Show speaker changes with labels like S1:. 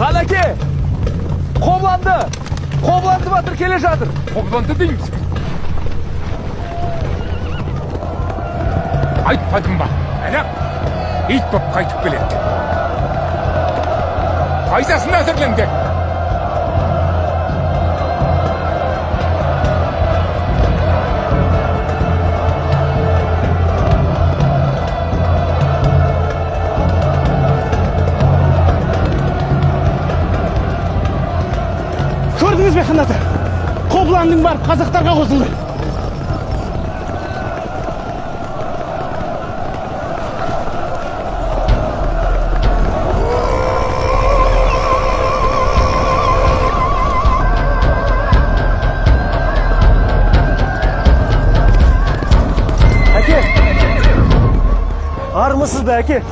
S1: Хан әке! Қобыланды! Қобыланды батыр келе жатыр.
S2: Қобыланды деймісің? Айтпадым ба? Әлі ит боп қайтып келеді. Пайзасын әзірлеңдер.
S3: Көрдіңіз бе, хан ата? Қобыландың барып қазақтарға қосылды.
S1: Әке! Армысыз ба, әке?